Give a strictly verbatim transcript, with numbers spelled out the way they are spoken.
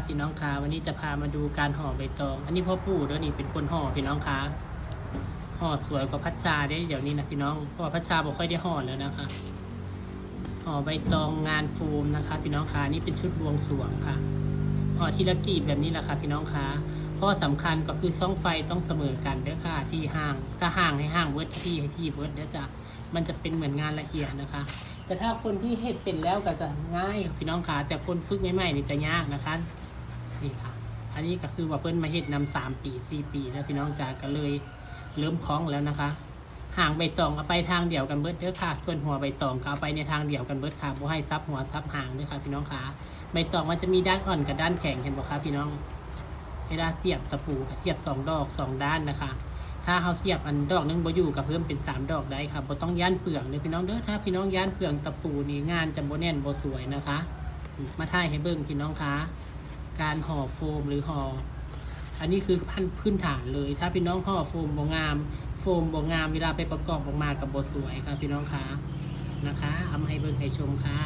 พี่น้องคะ วันนี้จะพามาดูการห่อใบตอง อันนี้พ่อปู่เด้อนี่เป็นคนห่อพี่น้องคะ ห่อสวยกว่าพัชชาเด้เดี๋ยวนี้นะพี่น้อง เพราะว่าพัชชาบ่ค่อยได้ห่อแล้วนะคะ ห่อใบตองงานโฟมนะคะ พี่น้องคะ นี่เป็นชุดบวงสรวงค่ะ ห่อทีละกีบแบบนี้แหละค่ะพี่น้องคะ ข้อสำคัญก็คือช่องไฟต้องเสมอกันเด้อค่ะ ที่ห่าง ถ้าห่างให้ห่างเบิด ที่ให้ที่เบิดเด้อจ้ะ มันจะเป็นเหมือนงานละเอียดนะคะ แต่ถ้าคนที่เฮ็ดเป็นแล้วก็จะง่ายพี่น้องคะ แต่คนฝึกใหม่ๆนี่จะยากนะคะ นี่ค่ะ อันนี้ก็คือว่าเพิ่นมาเฮ็ดนำสามปีสี่ปีแล้วพี่น้องจ้ะ ก็เลยเริ่มคล่องแล้วนะคะ หางใบตองเอาไปทางเดียวกันเบิดเด้อค่ะ ส่วนหัวใบตองก็เอาไปในทางเดียวกันเบิดค่ะ บ่ให้ซับหัวซับหางเด้อค่ะพี่น้องคะ ใบตองมันจะมีด้านอ่อนกับด้านแข็ง เห็นบ่คะพี่น้อง เวลาเสียบตะปูก็เสียบสองดอกสองด้านนะคะ ถ้าเฮาเสียบอันดอกหนึ่งบ่อยู่ก็เพิ่มเป็นสามดอกได้ค่ะ บ่ต้องย้านเปลืองเด้อพี่น้องเด้อ ถ้าพี่น้องย้านเปลืองตะปูนี่งานจะบ่แน่นบ่สวยนะคะ มาถ่ายให้เบิ่งพี่น้องคะ การห่อโฟมหรือห่อ อันนี้คือขั้นพื้นฐานเลย ถ้าพี่น้องห่อโฟมบ่งาม โฟมบ่งาม เวลาไปประกอบออกมาก็บ่สวยค่ะพี่น้องคะ นะคะ เอามาให้เบิ่งให้ชมค่ะ